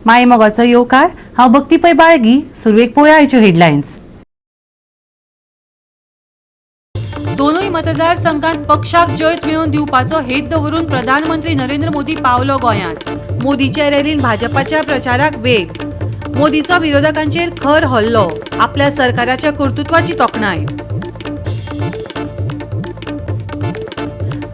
माये मोगाचो येवकार. हांव भक्ती पै बाळगी. सुरवेक पळोवया आयच्यो हेडलायन्स. दोनूय मतदारसंघात पक्षाक जैत मेळोवन दिवपाचो हेत दवरून प्रधानमंत्री नरेंद्र मोदी पावलो गोंयांत. मोदीच्या रॅलीन भाजपाच्या प्रचाराक वेग. मोदीचो विरोधकांचेर खर हल्लो. आपल्या सरकाराच्या कर्तृत्वाची तोखणाय.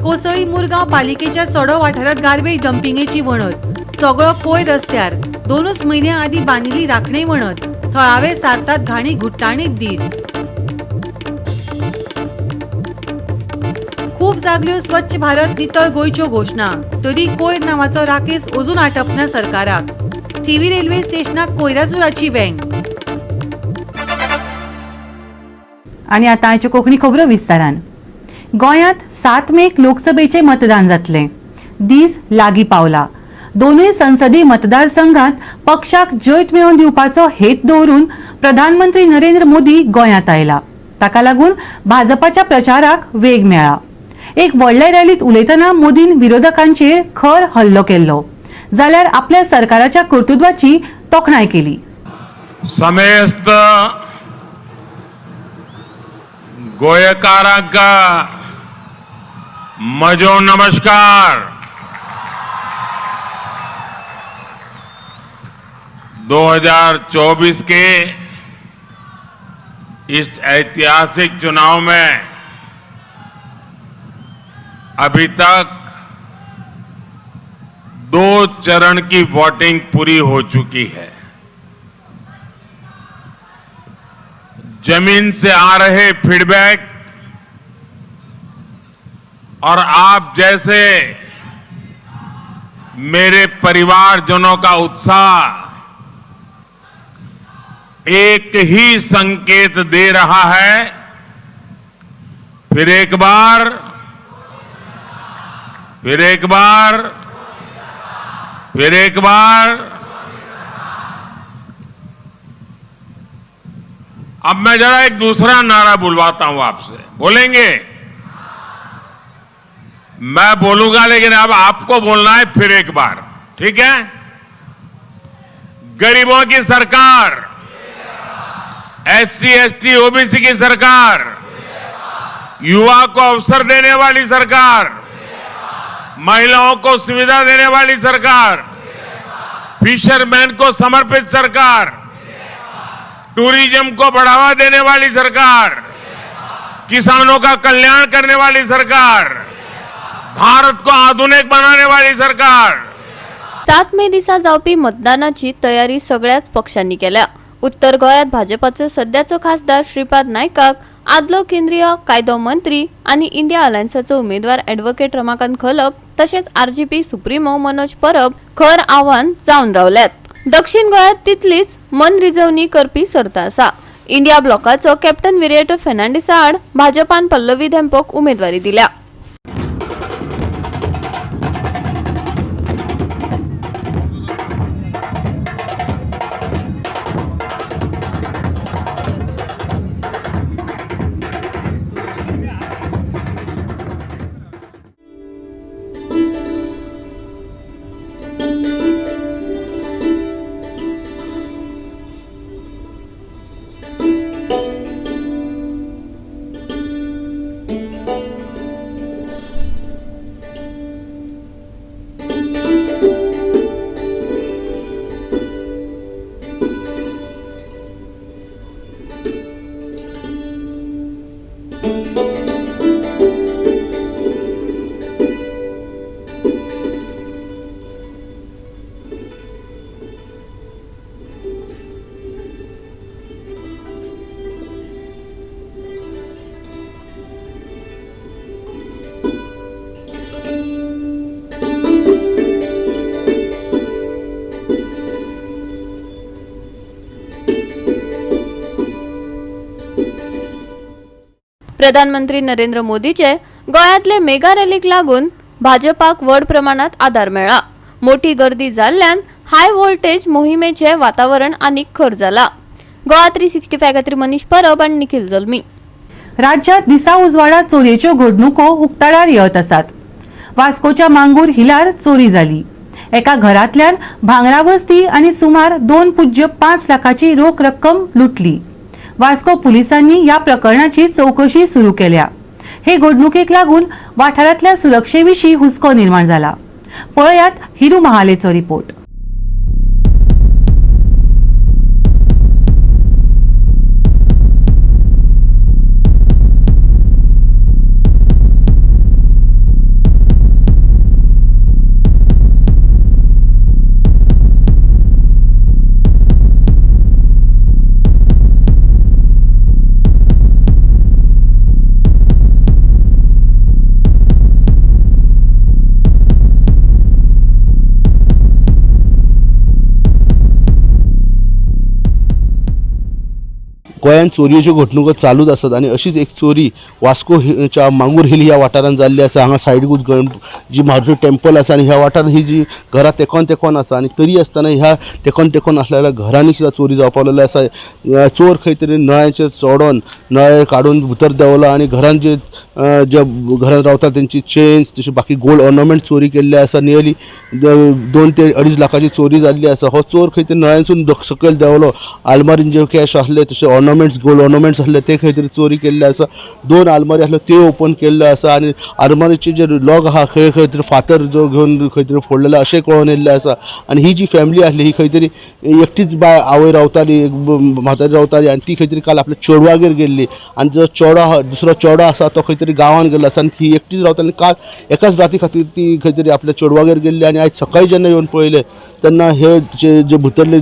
कोसळी मुरगांव पालिकेच्या सडो वाठारांत गार्बेज डम्पिंगेची वणत. सगळो कोयर रस्त्यार. 2 म्हयन्यां आदीं बांदिल्ली राखणे वणत. थळावे सारतात घाणी घुट्टाणीत दीस. खूब जागल्यो स्वच्छ भारत नितळ गोंयच्यो घोशणा, तरी कोयर नावाचो राकेस अजून आटपना सरकाराक. थिवी रेल्वे स्टेशनाक कोयराचुराची वेंग. आनी आतां आयच्यो कोंकणी खबरो विस्तारान. गोंयांत 7 मेक लोकसभेचें मतदान जातलें. दीस लागीं पावला. दोनूय संसदीय मतदारसंघात पक्षाक जैत मेळोवन दिवपाचो हेत दवरून प्रधानमंत्री नरेंद्र मोदी गोंयांत आयला. ताका लागून भाजपाच्या प्रचाराक वेग मेळ्ळा. एक व्हडले रॅलीत उलयतना मोदीन विरोधकांचेर खर हल्लो केल्लो, जाल्यार आपल्या सरकाराच्या कर्तृत्वाची तोखणाय केली. समेस्त गोयकारांक म्हजो नमस्कार. 2024 के इस ऐतिहासिक चुनाव में अभी तक 2 चरण की वोटिंग पूरी हो चुकी है. जमीन से आ रहे फीडबैक और आप जैसे मेरे परिवारजनों का उत्साह एक ही संकेत दे रहा है, फिर एक बार, फिर एक बार, फिर एक बार. अब मैं जरा एक दूसरा नारा बुलवाता हूं आपसे. बोलेंगे? मैं बोलूंगा, लेकिन अब आपको बोलना है फिर एक बार, ठीक है? गरीबों की सरकार, एससी एसटी ओबीसी की सरकार, युवा को अवसर देने वाली सरकार, महिलाओं को सुविधा देने वाली सरकार, फिशरमैन को समर्पित सरकार, टूरिज्म को बढ़ावा देने वाली सरकार, किसानों का कल्याण करने वाली सरकार, भारत को आधुनिक बनाने वाली सरकार. 7 मे दिसा जावपी मतदानाची तयारी सगळ्याच पक्षांनी केल्या. उत्तर गोंयांत भाजपाचो सद्याचो खासदार श्रीपाद नायकाक आदलो केंद्रीय कायदो मंत्री आनी इंडिया अलायन्साचो उमेदवार ॲडव्होकेट रमाकांत खलप तशेंच आरजीपी सुप्रिमो मनोज परब खर आव्हान जावन रावल्यात. दक्षिण गोंयांत तितलीच मनरिजवणी करपी सर्त आसा. इंडिया ब्लॉकाचो कॅप्टन विरिएटो फेर्नांडीसा आड भाजपान पल्लवी धेंपोक उमेदवारी दिल्या. प्रधानमंत्री नरेंद्र मोदीचे गोंयांतले मेगा रॅलीक लागून भाजपाक व्हड प्रमाणात आदार मेळ्ळा. मोठी गर्दी जाल्ल्यान हाय व्होल्टेज मोहिमेचे वातावरण आनीक खर जाला. गोवा 365 खातीर मनीष परब आनी निखिल जल्मी. राज्यात दिसा उजवाडा चोरयेच्यो घडणुको उक्ताडार येत आसात. वास्कोच्या मांगूर हिलार चोरी जाली. एका घरांतल्यान भांगरा वस्ती आनी सुमार 2.05 लाखाची रोख रक्कम लुटली. वास्को पुलिसांनी ह्या प्रकरणाची चवकशी सुरू केल्या. हे घडणुकेक लागून वाठारांतल्या सुरक्षे विशीं हुस्को निर्माण जाला. पळयात हिरू महालेचो रिपोर्ट. गोंयांत चोरयेच्यो घडणुको चालूच आसात आनी अशीच एक चोरी वास्कोच्या मांगूर हिल ह्या वाठारांत जाल्ली आसा. हांगा सायडीकूच जी मारुती टेम्पल आसा आनी ह्या वाठारांत ही जी घरां तेंकोन तेंकोन आसा आनी तरी आसतना ह्या तेंकोन तेंकोन आसलेल्या घरांनी सुद्दां चोरी जावपाक लागलेली आसा. चोर खंय तरी नळ्यांचेर चडोन नळे काडून भितर देंवलो आनी घरांत जे जे घरांत रावता तेंची चेन्स तशें बाकी गोल्ड ऑर्नामेंट चोरी केल्ले आसा. नियरली 2 ते 2.5 लाखाची चोरी जाल्ली आसा. हो चोर खंय तरी नळ्यांसून सकयल देंवलो, आलमारीन जे कॅश आसले तशें ऑर्नामेंट्स गोल्ड ऑर्नामेंट्स आसले ते खंय तरी चोरी केल्ले आसा. 2 आलमारी आसल्यो त्यो ओपन केल्ल्यो आसा आनी आलमारीचे जे लॉक आहा खंय खंय तरी फातर जो घेवन खंय तरी फोडलेलो अशें कळोन येयल्लें आसा. आनी ही जी फॅमिली आसली ही खंय तरी एकटीच बाय आवय रावताली, एक म्हातारी रावताली आनी ती खंय तरी काल आपल्या चेडवागेर गेल्ली आनी जो चेडो आहा दुसरो चेडो आसा तो खंय तरी गांवान गेल्लो आसा आनी ती एकटीच रावताली. काल एकाच राती खातीर ती खंय तरी आपल्या चेडवागेर गेल्ली आनी आयज सकाळी जेन्ना येवन पळयलें तेन्ना हे जे जे भितरले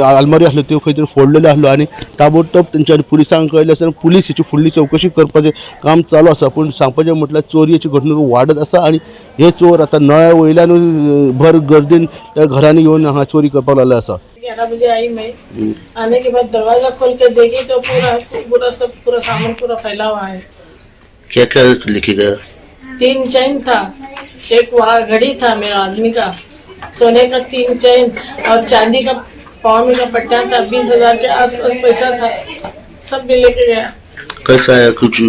आलमारी आसल्यो त्यो खंय तरी फोडलेल्यो आसल्यो आनी ताबडतोब तेंच्यांनी पुलिसांक कळयलें आसा. पुलीस हेची फुडली चवकशी करपाचें काम चालू आसा. पूण सांगपाचें म्हटल्यार चोरयेची घडणूक वाडत आसा आनी हे चोर आतां नळ्या वयल्यान भर गर्दीन त्या घरांनी येवन हांगा चोरी करपाक लागले आसा. 11 बजे आई मैं, आने के बाद दरवाजा खोल के देखी तो पूरा पूरा सब पूरा सामान पूरा फैला हुआ है. क्या क्या लिखी गया? 3 चैन था, एक वहाँ घड़ी था मेरा आदमी का, सोने का 3 चैन और चांदी का पाव में का पट्टा था, 20,000 के आसपास पैसा था, सब भी लेके गया. कैसा आया? कुछ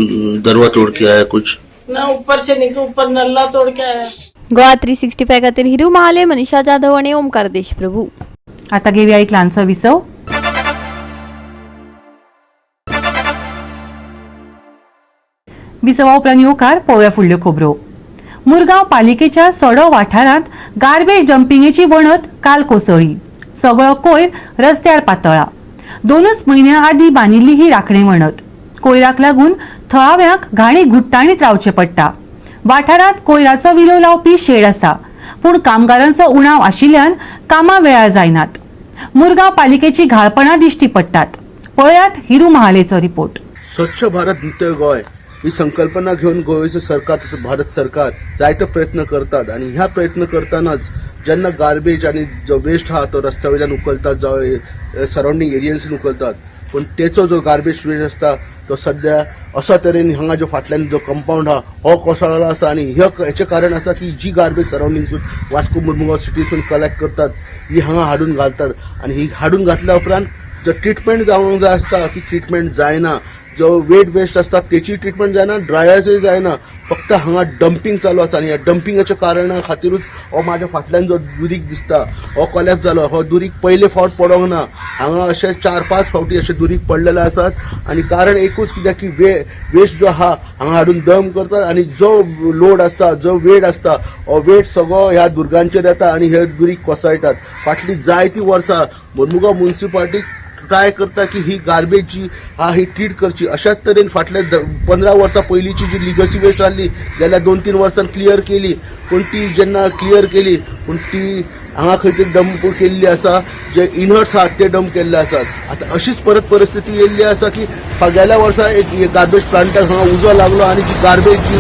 दरवा तोड़ के आया कुछ? ना ऊपर से निकल, ऊपर नल्ला तोड़ के आया. गोवा 365 खातीर हिरू महाले, मनीषा जाधव आणि ओमकार देशप्रभू. आता घेऊया एक ल्हानसो विसव. विसवा उपरांत येवकार पळोवया फुडल्यो खबरो. मुरगांव पालिकेच्या सडो वाठारांत गार्बेज डम्पिंगेची वणत काल कोसळ्ळी. सगळो कोयर रस्त्यार पातळ्ळा. 2 म्हयन्यां आदीं बांदिल्ली ही राखणे वणत. कोयराक लागून थळाव्यांक घाणी घुट्टाणीत रावचें पडटा. वाठारांत कोयराचो विलो लावपी शेड आसा, पूण कामगारांचो उणाव आशिल्ल्यान कामां वेळार जायनात. मुरगांव पालिकेची घाळपणां दिश्टी पडटात. पळयात हिरू महालेचो रिपोर्ट. स्वच्छ भारत नृत्य गोंय ही संकल्पना घेवन गोंयचें सरकार तशें भारत सरकार जायते प्रयत्न करतात आनी ह्या प्रयत्न करतनाच जेन्ना गार्बेज आनी जो वेस्ट आहा तो रस्त्या वयल्यान उखलतात जावं सरावंडींग एरियन्सून उखलतात, पूण तेचो जो गार्बेज वेस्ट आसता तो सद्या अशा तरेन हांगा जो फाटल्यान जो कंपावंड आहा हो कोसळ्ळो आसा. आनी हेचें कारण आसा की जी गार्बेज सरावंडींगसून वास्को मुरमुगांव सिटीसून कलेक्ट करतात ही हांगा हाडून घालतात आनी ही हाडून घातल्या उपरांत जो ट्रिटमेंट जावंक जाय आसता ती ट्रिटमेंट जायना. जो वेट वेस्ट आसता तेची ट्रिटमेंट जायना, ड्रायर्सय जायना, फक्त हांगा डम्पिंग चालू आसा. आनी ह्या डम्पिंगाच्या कारणा खातीरूच हो म्हाज्या फाटल्यान जो दुरीग दिसता हो कोलॅप्स जालो. हो दुरीग पयले फावट पडोंक ना, हांगा अशे 4-5 फावटी अशे दुरीग पडलेले आसात. आनी कारण एकूच कित्याक की वेस्ट जो आहा हांगा हाडून डंप करतात आनी जो लोड आसता जो वेट आसता हो वेट सगळो ह्या दुर्गांचेर येता आनी हे दुरीग कोसळटात. फाटलीं जायतीं वर्सां मुरमुगांव म्युनिसिपालिटी ट्राय करता की ही गार्बेज जी हा ही ट्रीट करची. अशाच तरेन फाटल्या 15 वर्सां पयलींची जी लिगसी वेस्ट आहली जाल्यार 2-3 वर्सां क्लियर केली, पूण ती जेन्ना क्लियर केली पूण ती हांगा खंय तरी डंप केल्ली आसा, जे इनर्ट्स आहात ते डंप केल्ले आसात. आतां अशीच परत परिस्थिती येयल्ली आसा की गेल्या वर्सा एक गार्बेज प्लांटाक हांगा उजो लागलो आनी जी गार्बेज जी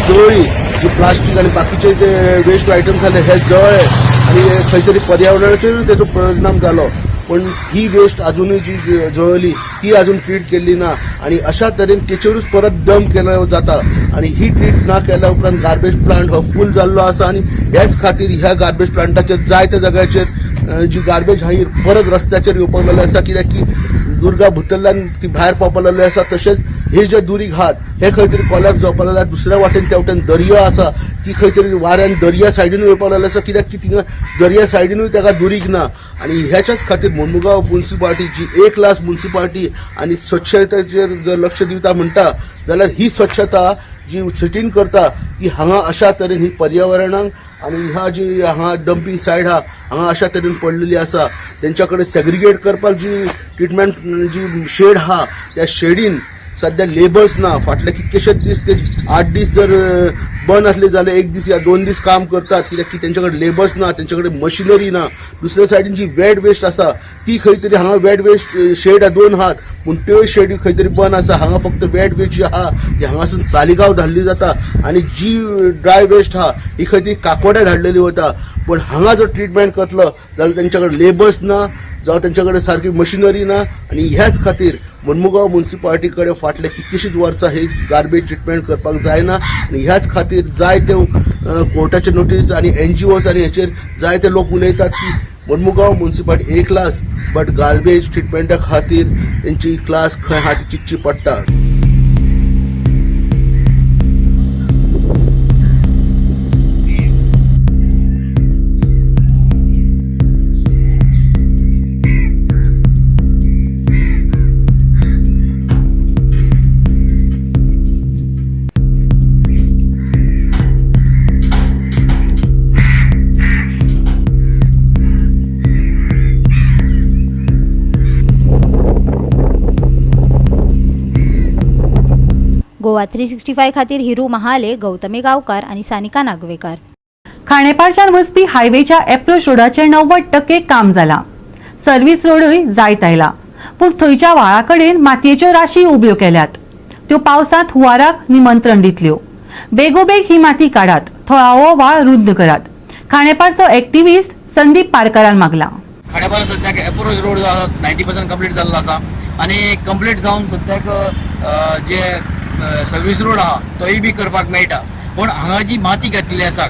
जळ्ळी, जी प्लास्टीक आनी बाकीचे जे वेस्ट आयटम्स आसले हे जळ्ळे आनी खंय तरी पर्यावरणाचेरूय तेचो परिणाम जालो. पण ही वेस्ट अजूनय जी जळली ती अजून ट्रीट केल्ली ना आनी अशा तरेन तेचेरूच परत डंप केलो जाता आनी ही ट्रीट ना केल्या उपरांत गार्बेज प्लांट हो फूल जाल्लो आसा. आनी हेच खातीर ह्या गार्बेज प्लांटाचेर जायत्या जाग्याचेर जी गार्बेज आहा ही परत रस्त्याचेर येवपाक लागली आसा, कित्याक की दुर्गा भितरल्यान ती भायर पावपाक लागली आसा. तशेंच हे जे दुरीग आहात हे खंय तरी कोलॅप्स जावपाक लागला. दुसऱ्या वाटेन त्या वटेन दर्या आसा ती खंय तरी वाऱ्यान दर्या सायडीनूय येवपाक लागला आसा, कित्याक की थिंगा दर्या सायडीनूय ताका दुरीग ना. आनी ह्याच्याच खातीर मुरमुगांव मुन्सिपालिटी जी एक क्लास मुन्सिपालिटी आनी स्वच्छतेचेर जर लक्ष दिवता म्हणटा जाल्यार ही स्वच्छता जी सिटीन करता ती हांगा अशा तरेन ही पर्यावरणाक आनी ह्या जी हांगा डंपींग सायड आहा हांगा अशा तरेन पडलेली आसा. तेंच्या कडेन सेग्रिगेट करपाक जी ट्रिटमेंट जी शेड आहा त्या शेडीन सध्या लेबर्स ना. फाटले कितकेशेच दीस ते 8 दीस जर बंद आसले जाल्यार 1 दीस या 2 दीस काम करतात, कित्याक की तेंच्या कडेन लेबर्स ना, तेंच्या कडेन मशिनरी ना. दुसऱ्या सायडीन जी वेट वेस्ट आसा ती खंय तरी हांगा वेट वेस्ट शेड 2 आहात पूण त्यो शेडी खंय तरी बंद आसा. हांगा फक्त वेट वेस्ट जी आहा ती हांगासून सालिगांव धाडली जाता आनी जी ड्राय वेस्ट आहा ही खंय तरी काकोड्या धाडलेली वता. पूण हांगा जर ट्रिटमेंट करतलो जाल्यार तेंच्या कडेन लेबर्स ना जावं तेंच्या कडेन सारकी मशिनरी ना. आनी ह्याच खातीर मुरमुगांव मुन्सिपालिटी कडेन फाटले कितलीशींच वर्सां ही गार्बेज ट्रिटमेंट करपाक जायना. आनी ह्याच खातीर जायते कोर्टाचे नोटीस आनी एनजीओस आनी हेचेर जायते लोक उलयतात की मुरमुगांव मुन्सिपालिटी एक क्लास बट गार्बेज ट्रिटमेंटा खातीर तेंची क्लास खंय आहा ती चिंतची पडटा. गोवा 365 खातीर हिरू महाले, गौतमी गांवकार आनी सानिका नागवेकार. खांडेपारच्यान वचपी हायवेच्या एप्रोच रोडाचें 90% काम जालां. सर्व्हिस रोडूय जायत आयला, पूण थंयच्या व्हाळा कडेन मातयेच्यो राशी उब्यो केल्यात. त्यो पावसांत हुंवाराक निमंत्रण दितल्यो. बेगोबेग ही माती काडात, थळावो व्हाळ रुंद करात, खांडेपारचो एक्टिविस्ट संदीप पारकरान मागला. खांडेपार सद्याक एप्रोच रोड जो आसा 90% कंप्लीट जाल्लो आसा आनी कंप्लीट जावन सद्याक जे सर्वीस रोड आहा तोय बी करपाक मेळटा. पूण हांगा जी माती घातलेली आसा,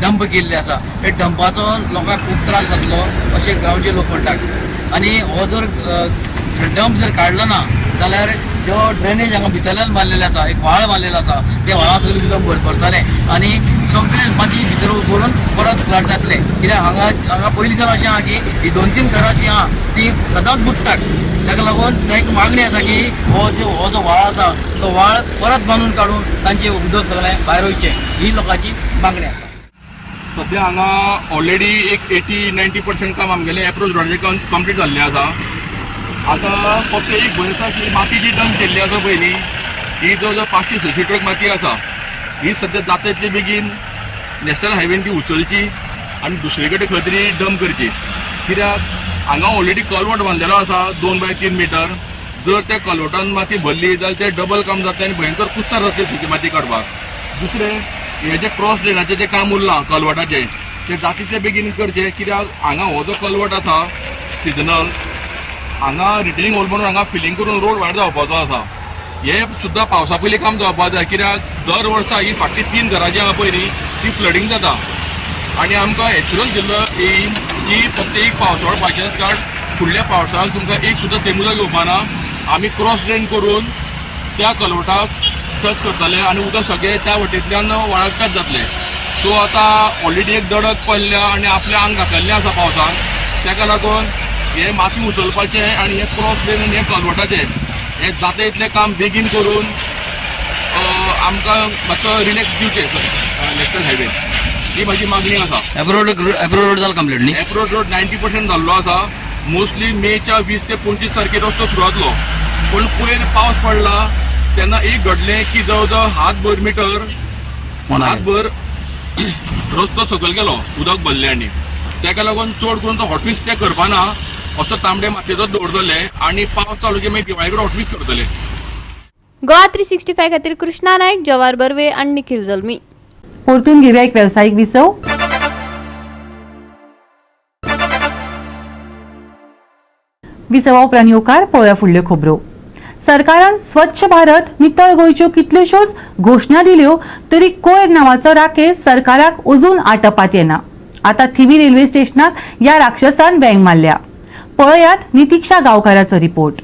डंप केल्ली आसा, त्या डंपाचो लोकांक खूब त्रास जातलो अशें गांवचे लोक म्हणटात. आनी हो जर डंप जर काडलो ना जाल्यार जो ड्रेनेज हांगा भितरल्यान बांदलेलो आसा, एक व्हाळ बांदलेलो आसा, ते व्हाळा सगळें उदक भरतलें आनी सगळें माती भितर भरून परत फ्लड जातलें. कित्याक हांगा हांगा पयलीं सावन अशें आहा की ही 2-3 घरां जीं आहा तीं सदांच बुडटात. ताका लागून तांकां मागणी आसा की हो जो व्हाळ आसा तो व्हाळ परत बांदून काडून तांचें उदक सगळें भायर वयचें, ही लोकांची मागणी आसा. सध्या हांगा ऑलरेडी एक 80-90% काम आमगेलें एप्रोच रोडाचें कंप्लीट जाल्लें आसा. आतां फक्त एक भंय आसा की माती जी डंप केल्ली आसा पयलीं, ही जवळ जवळ 500-600 ट्रक माती आसा, ही सध्या जाता इतले बेगीन नॅशनल हायवेन ती उचलची आनी दुसरे कडेन खंय तरी डंप करची. कित्याक हांगा ऑलरेडी कलवट बांदलेलो आसा 2 बाय 3 मिटर. जर त्या कलवटान माती भरली जाल्यार तें डबल काम जातलें आनी भयंकर कुस्तार जातलें थंयची माती काडपाक. दुसरें हें जें क्रॉस ड्रेनाचें जें काम उरलां कलवटाचें तें जाता तितले बेगीन करचें. कित्याक हांगा हो जो कलवट आसा सिजनल, हांगा रिटर्निंग होल म्हणून हांगा फिलींग करून रोड वायड जावपाचो आसा. हें सुद्दां पावसा पयलीं काम जावपाक जाय. कित्याक दर वर्सा ही फाटलीं 3 घरां जीं आहा पळय न्ही ती फ्लडींग जाता आनी आमकां एश्युरन्स दिल्लो येयीन की फक्त एक पावसाळो बायचान्स काड, फुडल्या पावसाळ्याक तुमकां एक सुद्दां थेंब उदक येवपा ना. आमी क्रॉस ड्रेन करून त्या कलवटाक टच करतले आनी उदक सगळें त्या वटेंतल्यान व्हाळाक टच जातलें. सो आतां ऑलरेडी एक दडक पडल्या आनी आपलें आंग घातलेलें आसा पावसान, ताका लागून हे माती उचलपाचें आनी हे क्रॉस ड्रेन आनी हे कलवटाचें हें जाता इतलें काम बेगीन करून आमकां मातसो रिलॅक्स दिवचें नॅशनल हायवे, ही म्हाजी मागणी आसा. एप्रोच रोड जालो कंप्लीट न्ही? एप्रोच रोड 90% जाल्लो आसा. मोस्टली मेच्या 20 ते 25 तारखेर रस्तो सुरू जातलो. पूण पयर पावस पडला तेन्ना एक घडलें की जवळ जवळ हातभर मिटर हातभर रस्तो सकयल गेलो, उदक भरलें. आनी ताका लागून चड करून तो हॉटमिक्स ते करपाना, असो तांबडे मातयेचो दवरतले आनी पावस चालू की मागीर दिवाळे कडेन हॉटमिक्स करतले. गोवा 365 खातीर कृष्णा नायक, जवाहर बर्वे आनी निखिल जल्मी. परतून घेवया एक वेवसायीक विसव. विसवा उपरांत येवकार. पळोवया फुडल्यो खबरो. सरकारान स्वच्छ भारत, नितळ गोंयच्यो कितल्योश्योच घोशणा दिल्यो तरी कोयर नांवाचो राकेस सरकाराक अजून आटपात येना. आतां थिवी रेल्वे स्टेशनाक ह्या राक्षसान वेंग मारल्या. पळयात नितिक्षा गांवकाराचो रिपोर्ट.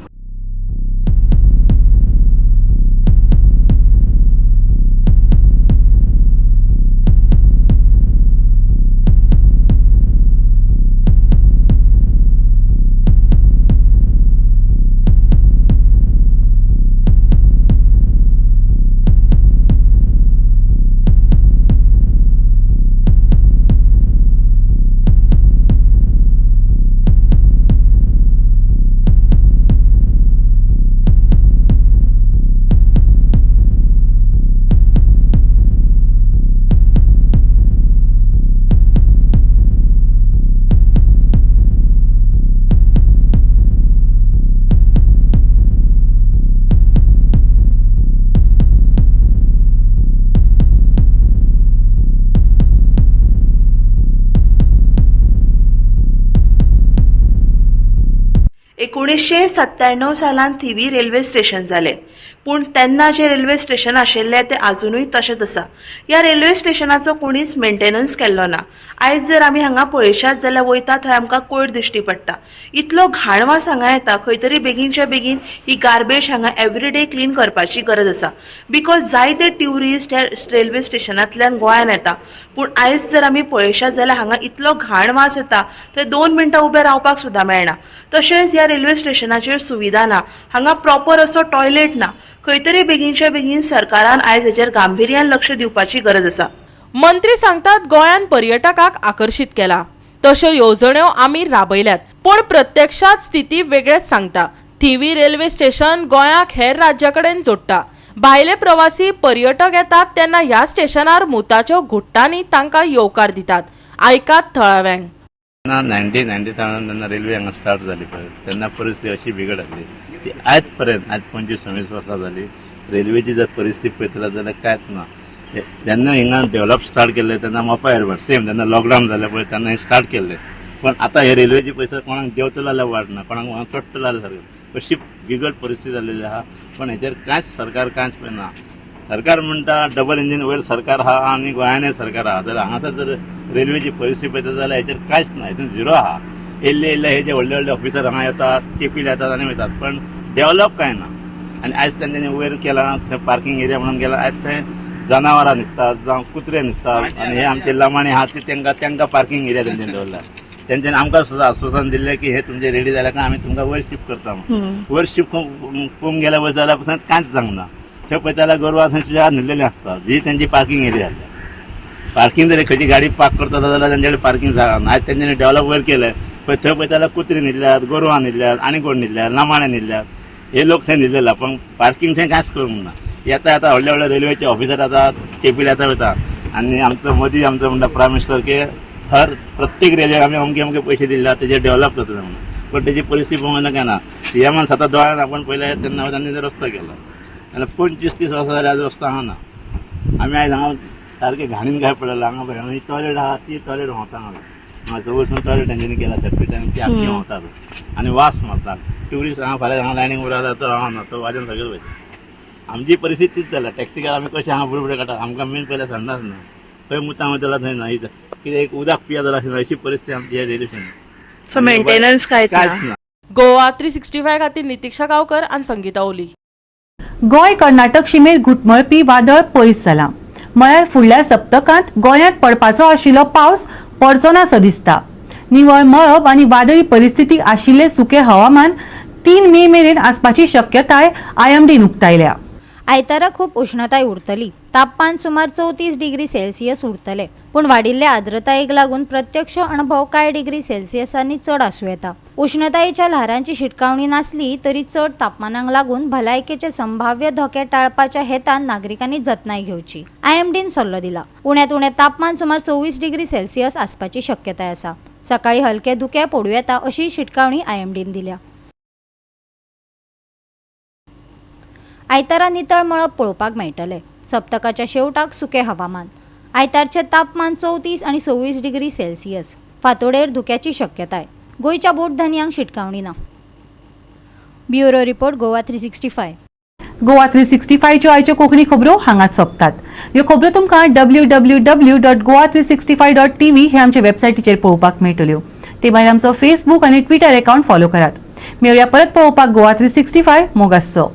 1997 सालान थिवी रेल्वे स्टेशन जालें, पूण तेन्ना जें रेल्वे स्टेशन आशिल्लें तें आजुनूय तशेंच आसा. ह्या रेल्वे स्टेशनाचो कोणीच मेंटेनन्स केल्लो ना. आयज जर आमी हांगा पळयशात जाल्यार वयता थंय आमकां कोयर दिश्टी पडटा. इतलो घाण वास हांगा येता. खंय तरी बेगीनच्या बेगीन ही गार्बेज हांगा एवरीडे क्लीन करपाची गरज आसा, because जायते ट्युरिस्ट ह्या रेल्वे स्टेशनांतल्यान गोंयान येता. पूण आयज जर आमी पळयशात जाल्यार हांगा इतलो घाण वास येता, थंय 2 मिनटां उबें रावपाक सुद्दां मेळना. तशेंच ह्या रेल्वे स्टेशनाचेर सुविधा ना. हांगा प्रॉपर असो टॉयलेट ना. खंय तरी बेगीनच्या बेगीन सरकारान आयज हेजेर गांभिर्यान लक्ष दिवपाची गरज आसा. मंत्री सांगतात, गोंयान पर्यटकाक आकर्शीत केला, तश्यो येवजण्यो आमी राबयल्यात, पूण प्रत्यक्षात स्थिती वेगळेच सांगता. थिवी रेल्वे स्टेशन गोंयाक हेर राज्या कडेन जोडटा. भायले प्रवासी पर्यटक येतात तेन्ना ह्या स्टेशनार मुताच्यो घुट्टांनी तांकां येवकार दितात. आयकात थळाव्यांक. तेन्ना 1997 जेन्ना रेल्वे हांगा स्टार्ट जाली पळय, तेन्ना परिस्थिती अशी बिगड आसली ती आयज पर्यंत, आज 25-26 वर्सां जाली, रेल्वेची जर परिस्थिती पळयतलो जाल्यार कांयच ना. जेन्ना हिंगा डेव्हलप स्टार्ट केल्लें तेन्ना मोपा एअरपोर्ट सेम, जेन्ना लॉकडावन जालें पळय तेन्ना हें स्टार्ट केल्लें. पण आतां हे रेल्वेचे पयशे कोणाक देंवतलो जाल्यार वाट ना, कोणाक चडटलो जाल्यार सारकें अशी बिगड परिस्थिती जाल्लेली आहा. पण हेचेर कांयच सरकार कांयच पळयना. सरकार म्हणटा डबल इंजीन वयर सरकार आहा आनी गोंयानय सरकार आहा, जाल्यार हांगासर जर रेल्वेची परिस्थिती पळयता जाल्यार हेचेर कांयच ना. हितून झिरो आहा. येयल्ले येयल्ले हे जे व्हडले व्हडले ऑफिसर हांगा येतात, केपील येतात आनी वयतात, पण डेव्हलप कांय ना. आनी आयज तेंच्यांनी वयर केलां थंय पार्किंग एरिया म्हणून केला. आयज थंय जनावरां न्हिदतात जावं कुत्रे न्हिदतात आनी हे आमचे लमाणे आहात ते तांकां पार्किंग एरिया तेंच्यांनी दवरला. तेंच्यांनी आमकां सुद्दां आश्वासन दिल्लें की हे तुमचे रेडी जाल्यार काय आमी तुमकां वयर शिफ्ट करता म्हणून. वयर शिफ्ट करूंक गेल्या वयर जाल्यार पसून कांयच जावंक ना. थंय पळयता जाल्यार गोरवां थंय सुद्दां न्हिदलेलीं आसता. ही तेंची पार्किंग एरिया जाल्या. पार्किंग जरी खंयची गाडी पार्क करता जाल्यार तेंचे कडेन पार्किंग जागा ना. आयज तेंच्यांनी डेव्हलप वयर केलें पळय, थंय पळयता जाल्यार कुत्री न्हिदल्यात, गोरवां न्हिदल्यात आनी कोण न्हिदल्यात, लमाणे न्हिदल्यात, हे लोक थंय न्हिदलेले, पण पार्किंग थंय कांयच करूंक ना. येता येता व्हडले व्हडले रेल्वेचे ऑफिसर येतात, केपील येता वयता आनी आमचो मोदी आमचो म्हणटा प्रायम मिनिस्टर की हर प्रत्येक रेल्वेक आमी अमके अमके पयशे दिले, तेजे डेव्हलप जातले म्हणून, पण तेजी परिस्थिती पळोवंक काय ना. सीएमान स्वता दोळ्यान आपण पयले तेन्ना तांणी रस्तो केलो आनी 25-30 वर्सां जाल्यार आज रस्तो हांगा ना. आमी आयज हांगा सारकें घाणीन काय पडलेलो. हांगा पळय, हांगा टॉयलेट आहा, ती टॉयलेट व्हांवता. हांगा हांगा वचून टॉयलेट तेंच्यांनी केला, सेप्टी टँक, ती आख्खी व्हांवतात आनी वास मारतात. ट्युरिस्ट हांगा फाल्यां हांगा लायनीक उबे रावता, तो रावना, तो वाजेन सगळें वयता. आमची परिस्थिती तीच जाल्या. टॅक्सीकार आमी कशें हांगा बुडबुडे काडटा. आमकां मेन पयलें संडास ना. खंय मुतां वयतलो थंय ना. कितें एक उदक पिया जाल्यार अशी परिस्थिती आमची ह्या रेल्वे सो मेंटेनन्स कांयच ना. कांयच ना. गोवा 365 खातीर नितिक्षा गांवकर आनी संगीता ओली. गोंय कर्नाटक शिमेर घुटमळपी वादळ पयस जालां. म्हळ्यार फुडल्या सप्तकांत गोंयांत पडपाचो आशिल्लो पावस पडचो ना सो दिसता. निवळ मळब आनी वादळी परिस्थिती आशिल्ले सुके हवामान 3 मे मेरेन आसपाची शक्यताय आयएमडीन उक्तायल्या. आयतारा खूब उश्णताय उरतली. तापमान सुमार 34 डिग्री सेल्सियस उरतले, पूण वाडिल्ल्या आर्द्रतायेक लागून प्रत्यक्ष अणभव कांय डिग्री सेल्सियसांनी चड आसूं येता. उश्णतायेच्या ल्हारांची शिटकावणी नासली तरी चड तापमानाक लागून भलायकेचे संभाव्य धोके टाळपाच्या हेतान नागरिकांनी जतनाय घेवची, आयएमडीन सल्लो दिला. उण्यांत उणें तापमान सुमार 26 डिग्री सेल्सियस आसपाची शक्यताय आसा. सकाळी हलके धुकें पडूं येता अशी शिटकावणी आयएमडीन दिल्या. आयतारा नितळ मळब पळोवपाक मेळटलें. सप्तकाच्या शेवटाक सुकें हवामान. आयतारचें तापमान 34 आनी 26 डिग्री सेल्सियस. फांतोडेर धुक्याची शक्यताय. गोंयच्या बोट धनयांक शिटकावणी ना. Bureau report, Goa 365. Goa 365च्यो आयच्यो कोंकणी खबरो हांगाच सोंपतात. ह्यो खबरो तुमकां www.goa365.tv हे आमचे वेबसायटीचेर पळोवपाक मेळटल्यो. ते भायर आमचो फेसबूक आनी ट्विटर अकाउंट फॉलो करात. मेळया परत पळोवपाक. गोवा 365, मोग आसचो.